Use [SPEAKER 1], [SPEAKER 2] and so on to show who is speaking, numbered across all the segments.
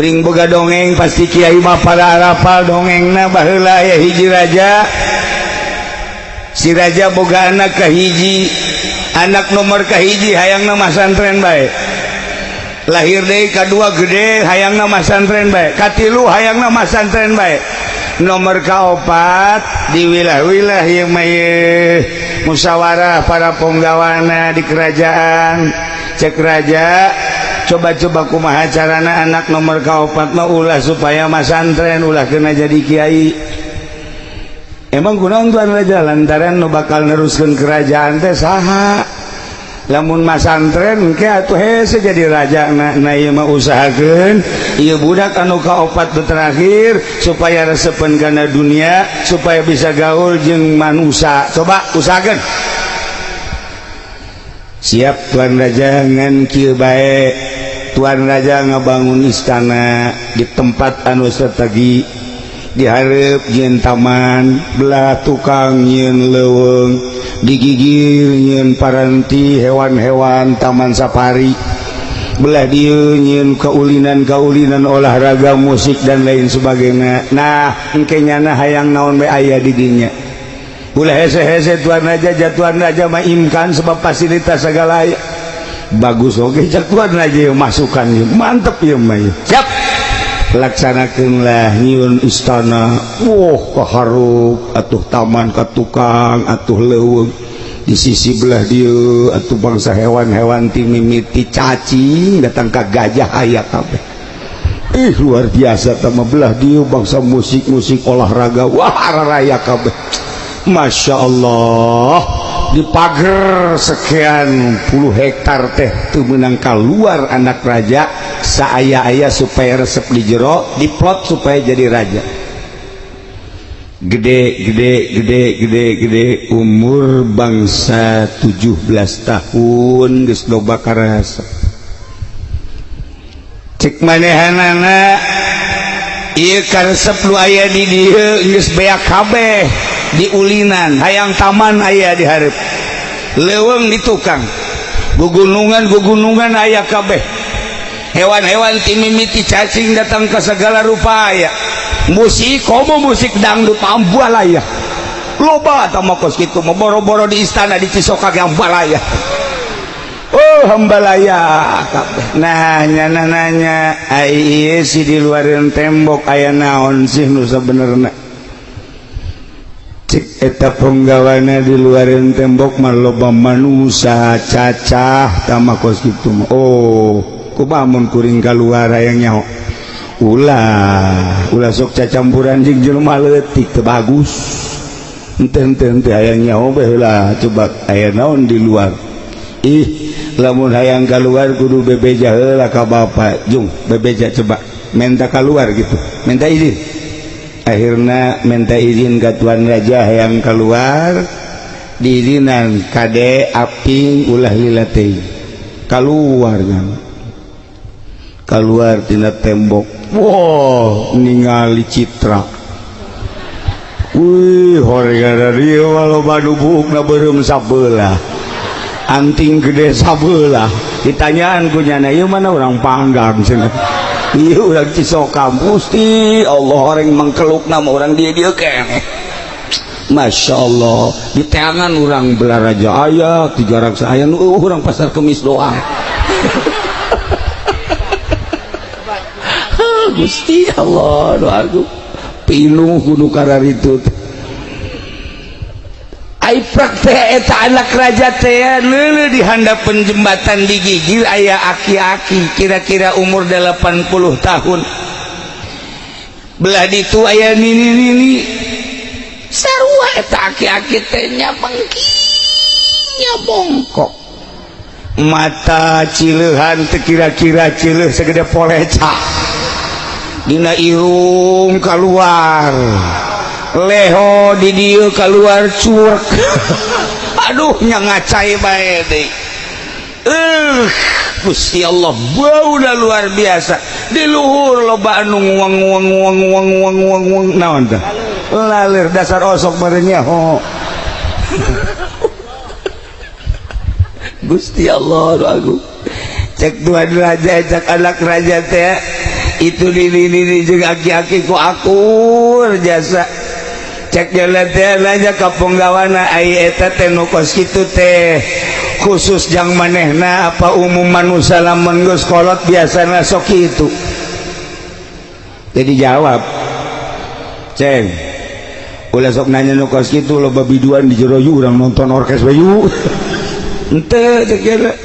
[SPEAKER 1] Kuring boga dongeng, pasti kiai mah para arapal dongengna. Baheula aya hiji raja. Si raja boga anak kahiji. Anak nomor kahiji hayangna masantren bae. Lahir deui kadua, gede, hayangna masantren bae. Katilu hayangna masantren bae. Nomor kaopat di wilah-wilah ieu mah ieu musyawarah para punggawana di kerajaan. Cek raja, coba-coba kumaha carana anak nomor kaopat mah ulah supaya masantren, ulah kena jadi kiai. Emang kunaon, Tuan Raja? Lantaran nu bakal neruskeun kerajaan teh saha? Lamun masantren engke atuh hese jadi raja. Nah, ieu mah usahakeun ieu budak anu kaopat nu terakhir supaya resepen kana dunia, supaya bisa gaul jeung manusia. Coba usahakeun. Siap, Tuan Raja, ngan kieu bae. Tuan Raja ngabangun istana di tempat anu strategi. Di hareup nyieun taman, belah tukang nyieun leuweung, digigir nyieun paranti hewan-hewan, taman safari. Belah dieu nyieun kaulinan-kaulinan, olahraga, musik, dan lain sebagainya. Nah, engke nyana hayang naon bae aya di dinya. Ulah hese-hese, Tuan Raja. Ja Tuan Raja mah imkan sebab fasilitas segala aya. Bagus, oke, cek Tuan Raja, ieu masukan ieu mantep ieu mah ieu. Siap, laksanakeunlah. Nyieun istana, wah, kaharup atuh taman ka tukang atuh leuweung. Di sisi belah dieu atuh bangsa hewan-hewan, ti mimiti cacing datang ka gajah aya kabeh. Ih, luar biasa. Tama belah dieu bangsa musik-musik, olahraga, wah, raya kabeh. Masya Allah. Dipager sekian puluh hektar teh teu meunang keluar anak raja saaya-aya supaya resep di jero, diplot supaya jadi raja. Gede, gede, gede, gede, gede, umur bangsa 17 tahun geus loba karasa. Cek manehanana, ieu karesep nu aya di dieu geus beak kabeh. Diulinan hayang taman aya di hareup, leuweung di tukang, gugunungan gugunungan aya kabeh, hewan-hewan ti mimiti cacing datang ke segala rupa aya, musik komo musik dangdut ambalaya loba. Tah, kos kitu mah boro-boro di istana, di Cisoka ge ambalaya. Oh, hambalaya kabeh. Nah, nyana nanya, ai ieu si di luareun tembok aya naon sih nu sabenerna? Cek eta punggawana, di luareun tembok mah loba manusia cacah. Tama kos kitu mah. Oh, kumaha mun kuring kaluar, hayang nyaho? Ulah, ulah sok cacampuran jeung jelema leutik, teu bagus. Henteu, henteu, henteu, hayang nyaho bae heula. Coba aya naon di luar? Ih, lamun hayang keluar kudu bebeja heula ka bapa. Jung, bebeja coba, minta keluar gitu, minta izin. Akhirnya minta izin ke tuan raja yang keluar, diizinan. Kade, aping, ulah lila teuing. Keluar kan, keluar tina tembok. Wow, ningali citra. Wih, hoream dieu, loba dubukna, beureum sabelah, anting gede sabelah. Ditanyaan ku nyana, ieu mana urang Panggang cenah? Ieu urang Cisoka. Gusti Allah, orang mangkelukna mah urang dieu dieu keneh. Masya Allah, di teangan urang Balaraja aya, Tiga Raksa aya, nu urang Pasar Kemis doang. Gusti Allah, doa aku pinuh kudu kararitu. Ai teh eta anak raja teh leuleuh di handapeun jembatan, digigil aya aki-aki kira-kira umur 80 tahun. Belah ditu aya nini-nini. Sarua eta aki-aki teh nya bengkinya bongkok, mata cileuhan teu kira-kira cileuh segede poleca, dina irung keluar, leho di dieu keluar curk. Aduh, nya ngacai bae deui. Gusti Allah, bau dah luar biasa. Di luhur loba anu nguang nguang nguang nguang nguang nguang nguang, naon tah? Laler. Dasar osok merenya ho. Gusti Allah, aduh, aku cek tuan raja, cek anak raja teh. Itu di di jeung aki-aki ku akur jasa. Cek jalan teh nanya ka punggawana, ai eta teh nu kos kitu teh khusus jang manehna apa umum manusia lamun geus kolot biasana sok kitu? Jadi jawab, "Ceng, ulah sok nanya nu kos kitu, loba biduan di jero, yuk urang nonton orkes bae yuk." Henteu, cek nya,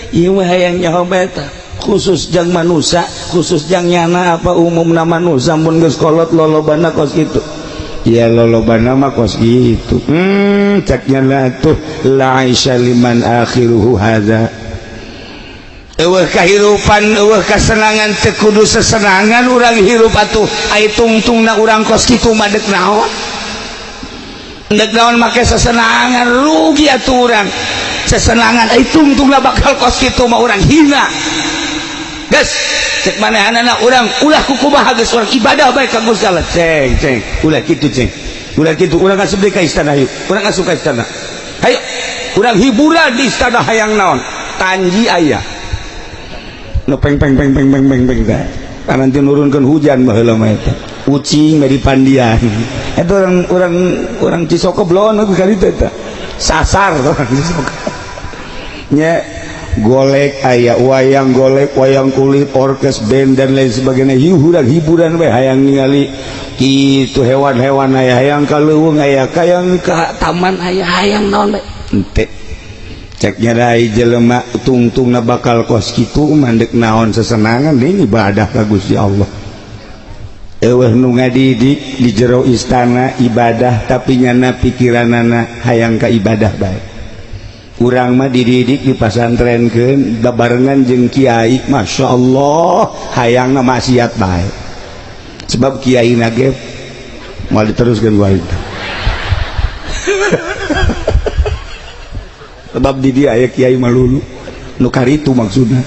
[SPEAKER 1] ieu mah hayang nyaho eta khusus jang manusia, khusus jang nyana, apa umumna manusia mun geus kolot lolobana kos kitu? Ya, lolobana mah kos gitu. Cek nya tuh, la aisya liman akhiruhu hadza. Eueuh kahirupan, eueuh kasenangan, teu kudu sesenangan urang hirup atuh. Ai tungtungna urang kos kitu mah deuk naon? Deuk naon make sesenangan? Rugi atuh urang sesenangan, ai tungtungna bakal kos kitu mah, urang hina. Geus, cek manehanana, urang ulah kukumaha geus, urang ibadah bae ka Gusti Allah. Ceng, ceng, ulah kitu, ceng, ulah kitu. Urang asup deui ka istana, yuk urang asup ka istana. Hayo urang hiburan di istana. Hayang naon? Tanji aya nu peng peng peng peng peng peng peng teh, nanti nurunkeun hujan. Baheula mah eta ucing di pandian eta orang orang orang Cisoka belon kali itu eta sasar orang Cisoka nya. Golek aya, wayang golek, wayang kulit, orkes, band, dan lain sebagainya. Hiburan hiburan we. Hayang ningali kitu hewan-hewan aya, hayang ka leuweung aya, hayang ka taman aya, hayang naon we? Henteu. Cek nya, dai jelema tungtungna bakal kos kitu mah deuk naon sesenangan? Ini ibadah ka Gusti Allah. Eueuh nu ngadidik di jero istana ibadah, tapi nyana pikiranana hayang ka ibadah bae. Urang mah dididik di pasantrenkeun, babarengan jeung kiai, Masya Allah, hayangna maksiat bae, sebab kiai nage mau diteruskan gua itu, sebab di dia aya kiai malulu nu karitu maksudna.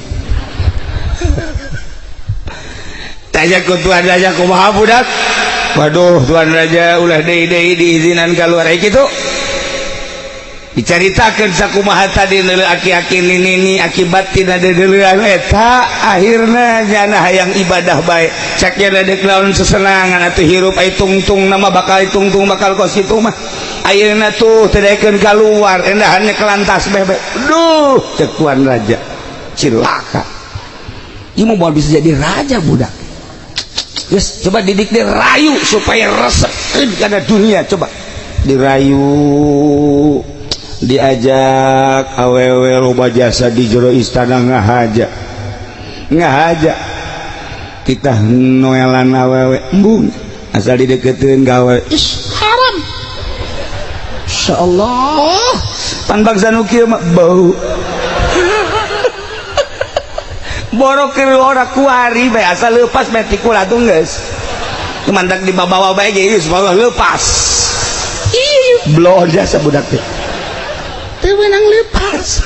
[SPEAKER 1] Tanya ku tuan raja, kumaha budak? "Waduh, tuan raja, ulah deui deui diizinan keluar." Kitu dicaritakeun sakumaha tadi neuleu aki-aki nini, akibat tina deudeulean eta akhirna nyana hayang ibadah bae. Cek nya, deuk naon sesenangan atuh hirup, ai tungtung nama bakal tungtung bakal kos kitu mah? Ayeuna tuh teu daekeun kaluar, endahannya kelantas bebe. Duh, cek tuan raja, cilaka ieu mah, moal bisa jadi raja budak. Geus, coba didik, dirayu supaya resep kana dunia. Coba dirayu, diajak awewe loba jasa di jero istana, ngahaja ngahaja kita noelan awewe embung, asal dideketin gawe is haram. Insyaallah pan bangsa nu kieu mah bau borok keur ora kuari bae, asal lepas bae ti kula tuh geus mantak dibawa bae ge geus lepas. Ih, blow jasa budak teh teu meunang lepas.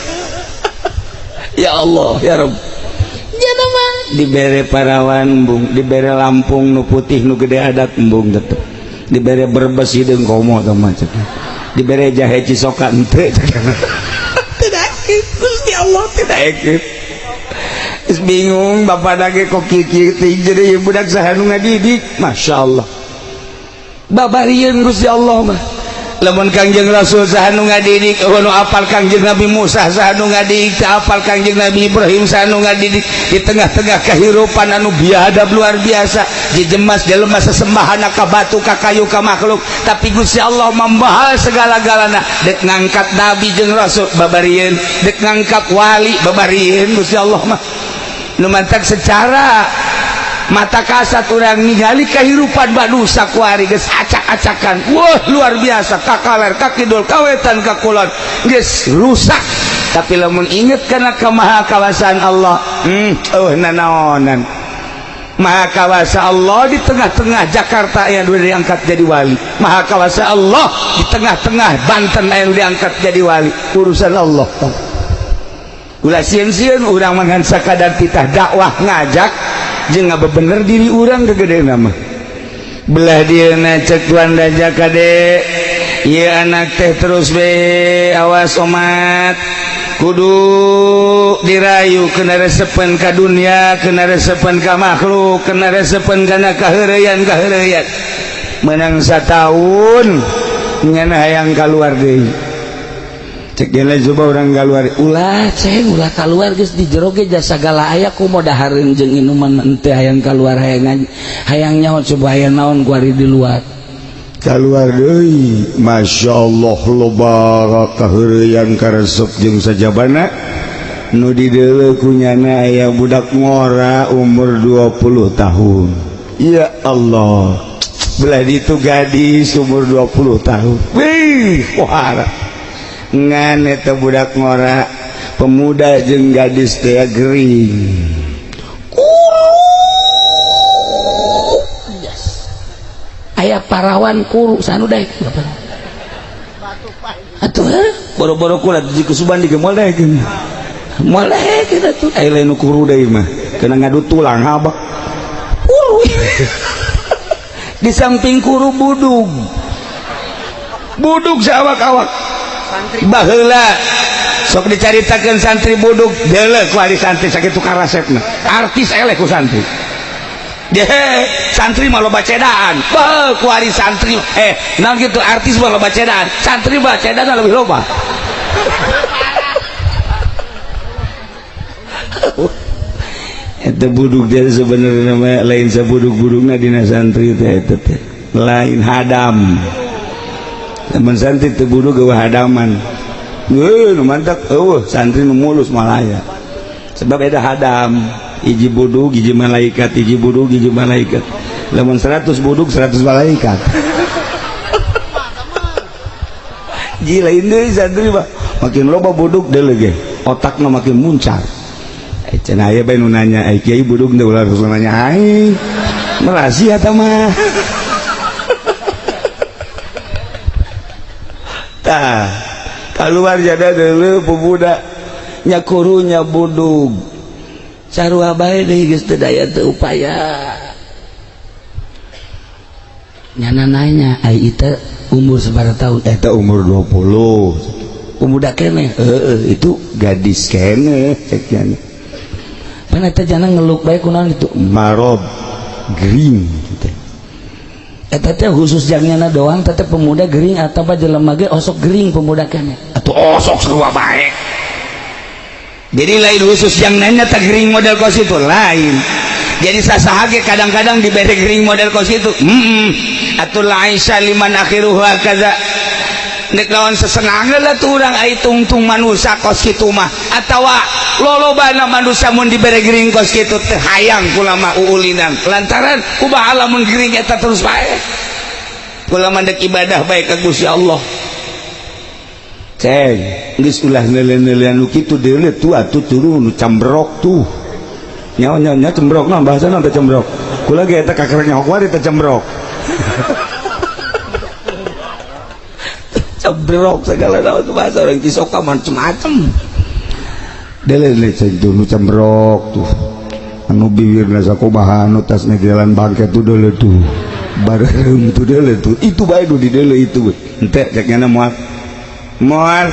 [SPEAKER 1] Ya Allah, ya Rabb. Mah dibere parawan embung, dibere Lampung nu putih nu gede adat embung tetep, dibere Brebes hideung komo teh mah, dibere jahe Cisoka henteu. Tidak, Gusti Allah tidak ekip. Geus bingung bapak lagi, kok kieu jadi budak saha nu ngadidik? Masya Allah, babarieun Gusti Allah mah. Lamun Kangjeng Rasul saha nu ngadidik? Eueuh nu apal. Kangjeng Nabi Musa saha nu ngadidik? Teu apal. Kangjeng Nabi Ibrahim saha nu ngadidik? Di tengah-tengah kehidupan anu biadab luar biasa, jejemas jelema sesembahan ka batu, ka kayu, ka makhluk, tapi Gusti Allah membahas segala-galana. Dek ngangkat nabi jeung rasul babarieun, dek ngangkat wali babarieun Gusti Allah mah. Nu mantak secara mata kasat urang ningali kehidupan manusia kuari geus acak-acakan, wah, luar biasa, kakaler kakidul, kawetan kakulon, geus rusak. Tapi lamun inget kana kamaha kawasaan Allah, oh, nanaonan maha kawasa Allah. Di tengah-tengah Jakarta yang udah diangkat jadi wali, maha kawasa Allah. Di tengah-tengah Banten yang diangkat jadi wali, urusan Allah. Ulah sieun-sieun urang mangan sakadar titah dakwah, ngajak jeung ngabebener diri urang kegede nama. Belah dieuna cek tuan raja, "Kade ieu anak teh, terus be awas omat." Kudu dirayu, kena resepen ka dunia, kena resepen ka makhluk, kena resepen kana kaheureuyan kaheureuyan. Menang satahun nyana hayang keluar deui. Cek gela coba urang keluar, ulah ceng, ulah keluar, geus di jero ge jasa segala aya, kumaha dahareun jeung inuman, henteu hayang keluar, hayang hayang nyaho coba hayang naon kuari di luar. Keluar deui, Masya Allah, loba kaheureuyan karesep jeung sajabana. Nu di deuleu kunyana aya budak ngora umur 20 tahun. Ya Allah, belah ditu gadis umur 20 tahun. Wih, wah, ngan eta budak ngora, pemuda jeung gadis teh gering kuru.
[SPEAKER 2] Yes. Aya parawan kuru sanu daek.
[SPEAKER 1] Atuh boro-boro kula di kusuban di moal daek, moal daek eta tuh. Aya lain nu kuru deui mah kena ngadu tulang habak kuru. Di samping kuru, budug, budug saawak-awak. Baheula sok dicaritakeun santri budug. Deuleu ku ari santri sakitu karasepna, artis eleh ku santri. Deh, santri mah loba cedaan. Beuh, ku ari santri naon kitu, artis mah loba cedaan, santri mah cedaan lebih loba. Eta budug dia sebenarnya mah lain sabudug-budugna dina santri teh, eta teh lain hadam. Lamun santri teu budug eueuh hadaman. Heuh, nu mantak eueuh santri nu mulus malaya. Sebab eta hadam, hiji budug hiji malaikat, hiji budug hiji malaikat. Lamun 100 budug 100 malaikat. Gila ini santri mah makin loba budug deuleu ge otakna makin muncar. Cenah aya bae nu nanya, ai kiai budug teu ulah langsung nanya aing. Merasi eta mah. Tah, keluar jada deuleu pemuda nya kurunya budug. Sarua bae deui geus teu daya teu upaya.
[SPEAKER 2] Nyana nanya, ai itu umur sabaraha tahun?
[SPEAKER 1] Eta umur 20.
[SPEAKER 2] Pemuda keneh.
[SPEAKER 1] Heeh, itu gadis keneh cek nyana.
[SPEAKER 2] Pan eta jana ngeluk bae kunaon itu?
[SPEAKER 1] Marob gering gitu.
[SPEAKER 2] Eta teh khusus jang nyana doang teh pemuda gering atawa jelema ge osok gering pemuda keneh?
[SPEAKER 1] Atuh osok sarua bae. Jadi lain khusus yang nanya tak gering model kos itu lain. Jadi sasaha ge kadang-kadang dibere gering model kos itu. Atuh laisa liman akhiruhu kaza. Nek lawan sesenangan lah tuh urang ai tungtung manusia kos kitu mah atawa lolobana manusia mun dibere gering kos kitu teh hayang kula mah uulinan lantaran kumaha lamun gering eta terus bae. Kula mah dek ibadah bae ka Gusti Allah. Ceng, geus ulah neuleuh-neuleuhan nu kitu deuleu tuh atuh turu nu cambrok tuh. Nyawa nya cembrok naon bahasana teh cembrok. Kula ge eta kakerek nyaho kuari teh cembrok. Cembrok segala naon tuh bahasa orang Cisoka macem-macem. Deuleu ceng tuh nu cembrok tuh. Anu bibirna sakumaha, anu tasna jalan bangke tuh deuleu tuh. Bareureum tuh deuleu tuh. Itu bae nu di deuleu itu. Henteu cek nyana moal. Moal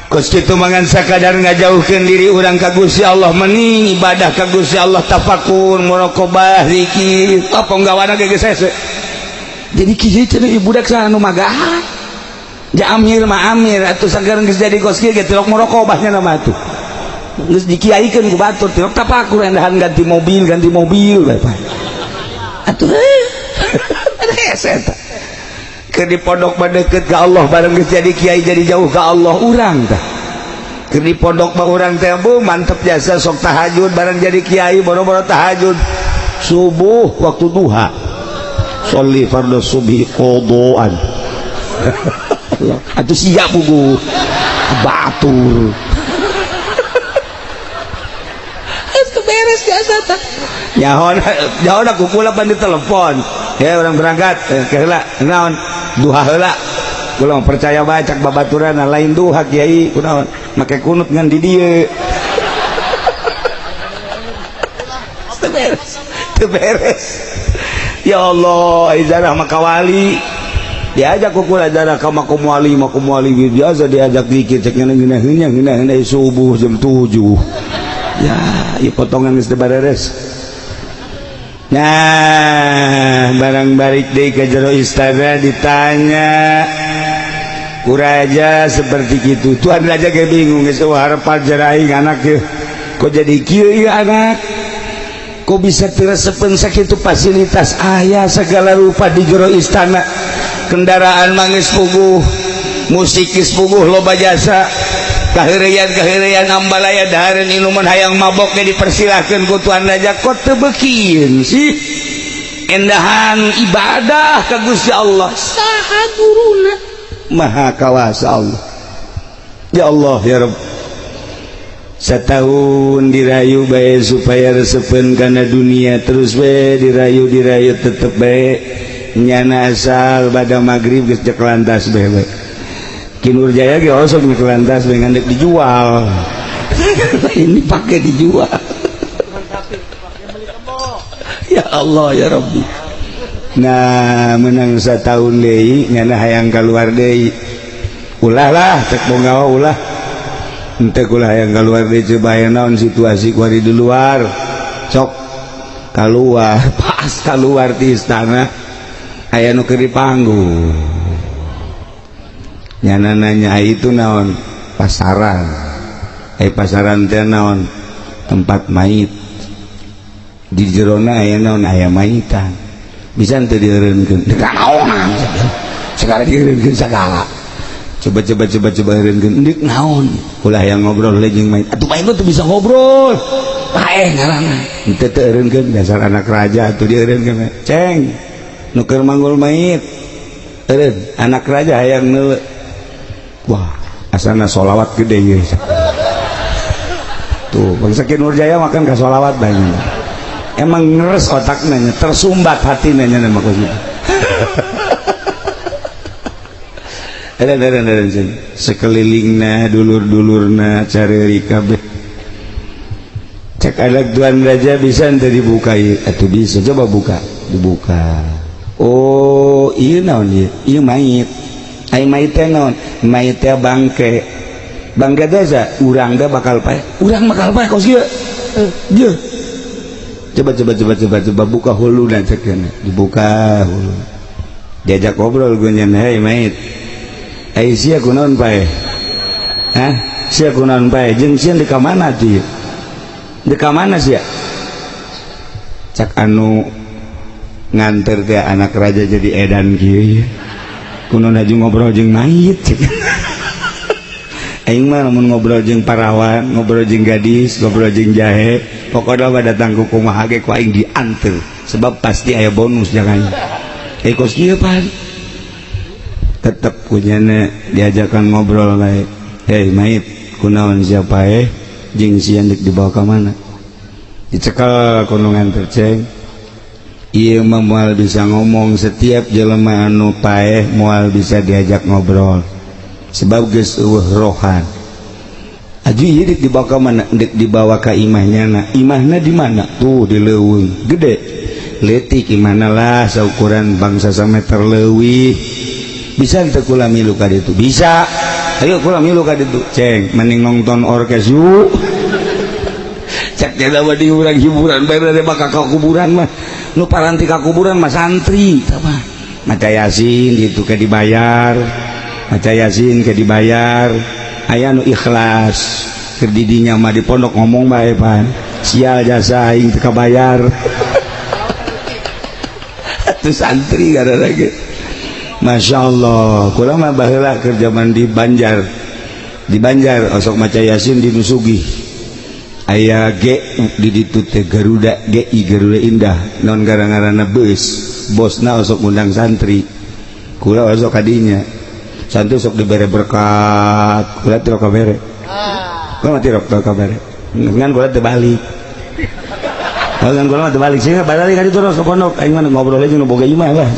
[SPEAKER 1] kos kitu mangan sakadar ngajauhkeun diri urang ka Gusti Allah, mending ibadah ka Gusti Allah, tafakur, muraqabah, zikir, apa penggawana ge geus hese. Jadi kieu cenah ieu budak saha nu magahan. Ja amir mah amir atuh sagar geus jadi kos kieu ge tilok muraqabah nya mah atuh. Geus dikiaikeun ku batur tilok tafakur endahan ganti mobil bae. Atuh hese eta. Keur di pondok mah deukeut ka Allah, bareng geus jadi kiai jadi jauh ka Allah urang tah. Keur di pondok mah urang teh bu mantep jasa sok tahajud, bareng jadi kiai boro-boro tahajud subuh waktu duha. Sholli fardhu subhi qadaan. Atuh siap buku batur. Geus beres jasa tah. Nyaho nyaho ku kula pan ditelepon. Ya orang berangkat ke heula naon duha heula. Kula percaya bae cak babaturan lain duha kiai kunaon make kunut ngan di dieu. Teu beres, teu beres. Ya Allah, izarah maka wali. Diajak ku kula darah ka makom wali, makom wali biasa diajak dikir, cek ngeunah ngeunah ngeunah subuh jam 7. Ya, ieu potongan geus teu bareres. Nah, barang balik deui ke jero istana, ditanya ku raja seperti gitu. Tuan raja ge bingung, geus harapan aing anak ye. Kok jadi kieu ieu anak? Kok bisa teu resepeun sakitu, fasilitas aya segala rupa di jero istana? Kendaraan mah geus puguh, musik geus puguh, loba jasa kaheureyan kaheureyan, ambalaya, dahareun, inuman, hayang mabok ge dipersilahkeun ku tuan raja. Kok teu beukieun sih endahan ibadah ka Gusti Allah? Saha guruna? Maha Kawasa Allah. Ya Allah, ya Rabb. Setahun dirayu bae supaya resepeun kana dunia, terus bae dirayu dirayu, tetep bae nyana asal pada maghrib geus cek lantas bae bae. Ki Nurjaya ge osok nyek lantas bae, ngan dijual. Ini pakai dijual. Ya Allah, ya Rabbi. Nah, menang setahun deui nyana hayang keluar deui. Ulah lah, cek punggawa, ulah. Ente ulah hayang keluar deui, coba aya naon situasi kuari di luar. Sok keluar, pas keluar di istana aya nu keur di panggung. Nyana nanya, "Itu naon?" "Pasaran." "Eh, pasaran teh naon?" "Tempat mayit." "Di jerona aya naon?" "Aya mayitan." "Bisa teu dieureunkeun?" "Deuk naonan segala dieureunkeun segala." "Coba, coba, coba, coba eureunkeun." "Deuk naon?" "Ulah yang ngobrol jeung mayit." "Atuh mayit mah teu bisa ngobrol." "Paeh ngaranna." "Henteu, teu eureunkeun." Dasar anak raja atuh dieureunkeun. Ceng nu keur manggul mayit eureun, anak raja hayang neuleu. Wah, asana solawat gede ye. Tuh, bangsa Ki Nurjaya makan ka solawat banyak. Emang ngeres otaknya, tersumbat hatinya nya mah gitu. Ada sekelilingna dulur-dulurna cari kabeh. Cek anak tuan raja, "Bisa ente dibuka ieu?" "Atuh bisa, coba buka." Dibuka. "Oh, iya, naon ieu?" "Ieu mayit." "Ai mayit teh naon?" "Mayit teh bangke." "Bangke teh sa urang teh bakal paeh." "Urang bakal paeh kos kieu?" "Ieu coba, coba, coba, coba, coba buka huluna," cek. Dibuka hulu, diajak ngobrol gue nyen, "Hei mayit. Eh, sia kunaon paeh? Hah? Sia kunaon paeh? Jeung sia di ka mana tuh? Di ka mana sia?" Cak anu nganter teh, "Anak raja jadi edan kieu, kunaon haji ngobrol jeung mayit?" Cek. "Aing mah lamun ngobrol jeung parawan, ngobrol jeung gadis, ngobrol jeung jahe, pokoknya mah datang ku kumaha ge ku aing dianter, sebab pasti aya bonus." Jangan eh kos kieu pan tetep punyana diajakan ngobrol bae. "Hei mayit, kunaon sia paeh? Jeung sia deuk dibawa ka mana?" Dicekal ku nu nganter, "Ceng, ieu mah moal bisa ngomong. Setiap jelema anu paeh moal bisa diajak ngobrol sebab geus eueuh rohan. Aju ieu deuk dibawa ka mana?" "Deuk dibawa ka imahnya." "Na imahna di mana?" "Tuh, di leuweung." "Gede leutik imahna lah, saukuran bangsa sameter leuwih. Bisa teu kula milu ka ditu?" "Bisa, ayo kula milu ka ditu." "Ceng, mending nonton orkes yuk," cek teh di urang hiburan bae bakal ka kuburan mah. Nu paranti ka kuburan mah santri tah mah, maca Yasin gitu ke dibayar, maca Yasin ke dibayar. Aya nu ikhlas keur di dinya mah, di pondok ngomong bae pan, "Sial, jasa aing teu kabayar." Atuh santri gara lagi. Masya Allah, kula mah baheula keur zaman di Banjar, di Banjar osok maca Yasin di Nusugi. Aya G di ditu teh, Garuda GI, Garuda Indah non gara-garana bus, bosna osok ngundang santri. Kula osok kadinya, santri sok dibere berkat, kula teu kabere. Kula mah teu kabere, ngan kula teu balik. Ngan kula mah teu balik sih, balik ka ditu terus ke pondok. Aing mah ngobrol aja nu boga imah lah.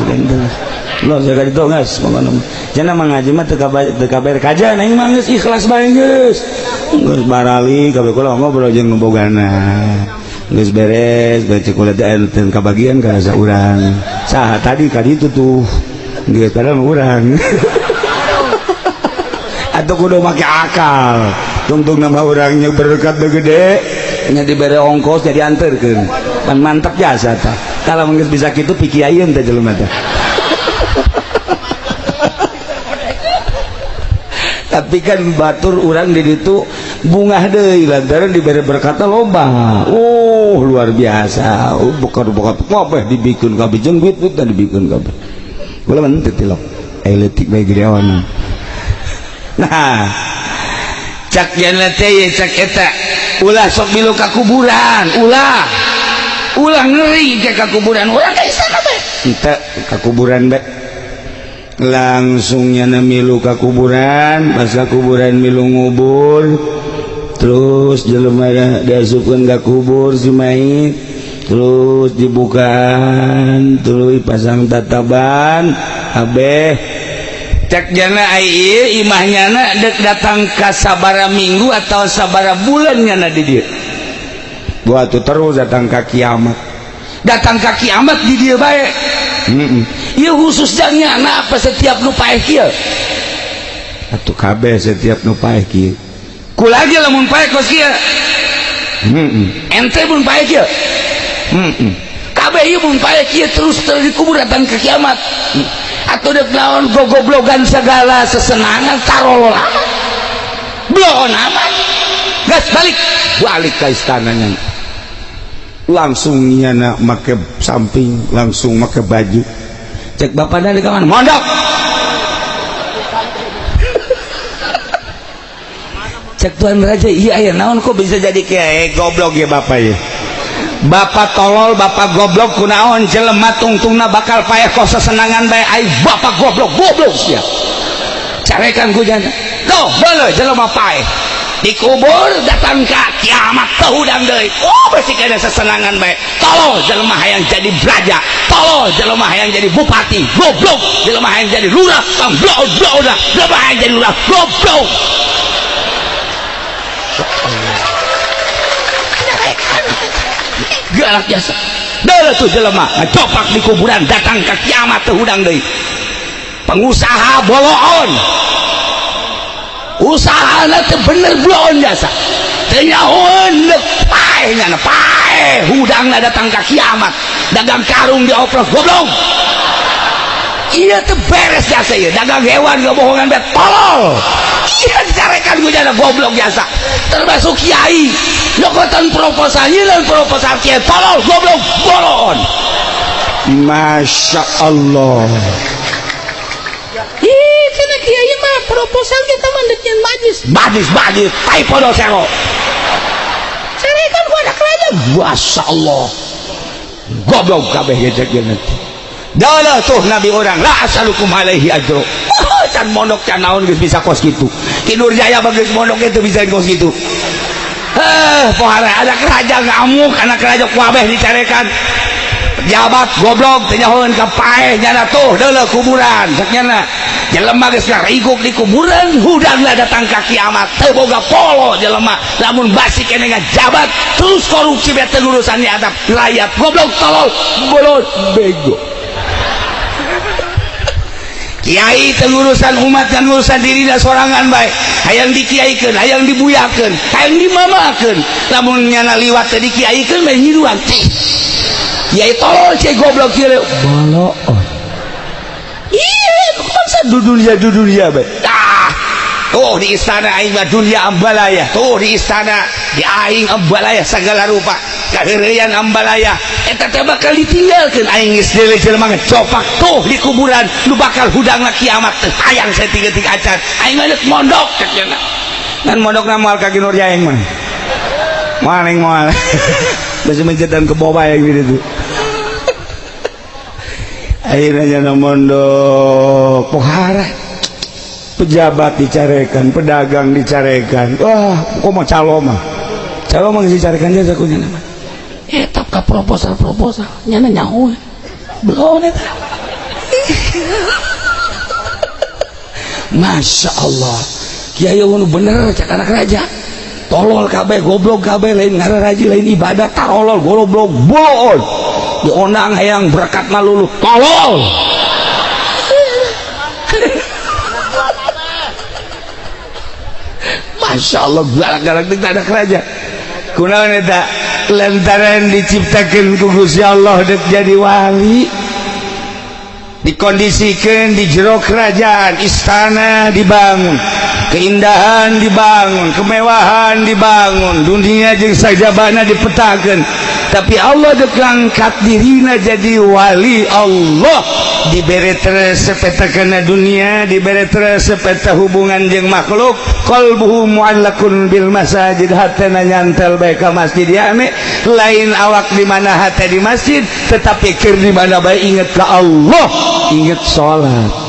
[SPEAKER 1] Loh, saya ka ditu geus pokona. Cenah mah ngaji mah teu kabar kajian, aing mah geus ikhlas bae geus. Geus barali kabeh kula ngobrol jeung nu bogana. Geus beres, bae cek kula teh anu teu kabagian ka saurang. Saha tadi ka ditu tuh? Geus padahal urang. Atau kudu make akal. Tungtung nama orangnya berkat gede nya dibere ongkos jadi anterkeun. Pan mantap jasa tah. Kalau geus bisa kitu pikiayeun teh jelema teh. Tapi kan batur urang di ditu bungah deui lantaran dibere berkata loba. Oh, luar biasa. Oh, bukan kabeh dibikeun kabeh jeung duit dan dibikeun kabeh. Kula mah teu tilok. Aya leutik bae gedeon. Nah, cak jana teh cak eta ulah sok milu ka kuburan, ulah. Ulah ngeri ke ka kuburan, urang ka istana teh. Henteu ka kuburan bae. Langsung nyana milu ka kuburan, pas ka kuburan milu ngubur, terus jelema diasupkeun ka kubur si mayit, terus dibukaan, terus pasang tataban, kabeh. Cek jana ai ieu imah nyana dek datang ka sabara minggu atau sabara bulan nyana di dieu. Buat terus datang ka kiamat. Datang ka kiamat di dieu bae. Ieu khusus jang nyana apa setiap nu paeh kieu? Atuh kabeh setiap nu paeh kieu. Kula ge lamun paeh kos kieu. Ente mun paeh kieu. Kabeh ieu mun paeh kieu terus terus dikubur datang ke kiamat. Atau dek naon gogoblogan segala sesenangan tarolol amat. Bloon amat. Gas balik, balik ke istananya. Langsung nyana make samping, langsung make baju. Cek bapaknya di kamar, mondok. Cek tuan raja, iya ya naon kok bisa jadi kiai goblok ya bapak ya. Bapak tolol, bapak goblok kunaon jelema tungtungna bakal paeh kok sesenangan bae ai bapak goblok, goblok sia. Carekan ku jana. Tuh, beuleuh jelema paeh. Dikubur datang ka kiamat teu hudang deui. Oh, besi kana sesenangan bae. Tolol jelema hayang jadi raja, tolol jelema hayang jadi bupati, goblok jelema hayang jadi lurah, tong blok dah. Jelema hayang jadi lurah, goblok. Galak jasa. Deuleuh tuh jelema ngacopak di kuburan datang ka kiamat teu hudang deui. Pengusaha boloon. Usahana teu bener bloon jasa. Teu nyahoeun deuk paeh nyana paeh hudangna datang ka kiamat. Dagang karung dioprok goblok. Ieu teu beres jasa ieu. Dagang hewan gebohongan bae tolol. Ieu dicarekan ku jana goblok jasa. Termasuk kiai nyokotan proposal nyileun proposal kiai tolol goblok boloon. Masya Allah.
[SPEAKER 3] Ih, cenah kiai mah proposal kita mah deuk nyeun majlis.
[SPEAKER 1] Majlis majlis tai podo sero.
[SPEAKER 3] Carekan ku anak raja.
[SPEAKER 1] Masya Allah. Goblok kabeh gejek nanti. Dalah tuh nabi orang la asalukum alaihi ajro. Can mondok can naon geus bisa kos kitu. Ki Nurjaya mah geus mondok itu bisa kos kitu. Pohara anak raja ngamuk, anak raja kuabeh dicarekan. Pejabat goblok teu nyahoeun ka paeh nyana tuh deuleuh kuburan cek nyana. Jelema geus ngariguk di kuburan hudangna datang ka kiamat teu boga polo jelema lamun basi keneh ngajabat terus korupsi bae teu urusan di atap rakyat goblok tolol bolot bego. Kiai teu urusan umat dan urusan diri dan sorangan bae hayang dikiaikeun hayang dibuyakeun hayang dimamakeun lamun nyana liwat teu dikiaikeun bae nyiruan teh. Kiai tolol cai goblok kieu boloon. Iya bangsa dudunya bae. Ah, tuh di istana aing mah dunia ambalaya. Tuh di istana di aing ambalaya segala rupa. Kaheureuyan ambalaya. Eta teh bakal ditinggalkeun aing geus deuleu jelema ngecopak tuh di kuburan nu bakal hudangna kiamat teh hayang saeutik-eutik acan. Aing mah deuk mondok cek cenah. Ngan mondokna moal ka Ki Nurjaya mah. Moal aing moal. Basi mencetan ke bawah yang gitu. Akhirnya jana mondok pohara. Pejabat dicarekan, pedagang dicarekan. Wah, kok mau calo mah? Calo mah geus dicarekan jasa ku nyana mah.
[SPEAKER 3] Eta ka proposal-proposal nyana nyaho. Belum eta.
[SPEAKER 1] Masya Allah. Kiai nu bener cak anak raja. Tolol kabeh, goblok kabeh, lain ngararaji, lain ibadah, tarolol, goblok, bolon. Diondang hayang berkat malulu, tolol. Masya Allah, galak-galak teh anak raja. Kunaon eta? Lantaran diciptakeun ku Gusti Allah dek jadi wali, dikondisikan di jero kerajaan, istana dibangun, keindahan dibangun, kemewahan dibangun, dunia jeung sajabana dipetakeun, tapi Allah dek ngangkat dirina jadi wali Allah. Dibere resep eta kana dunia, dibere resep eta hubungan jeung makhluk. Qalbuhu mu'allaqun bil masajid, hatena nyantel bae ka masjid. Ya lain awak di mana, hate di masjid, tetapi keur di mana bae inget ka Allah, inget salat.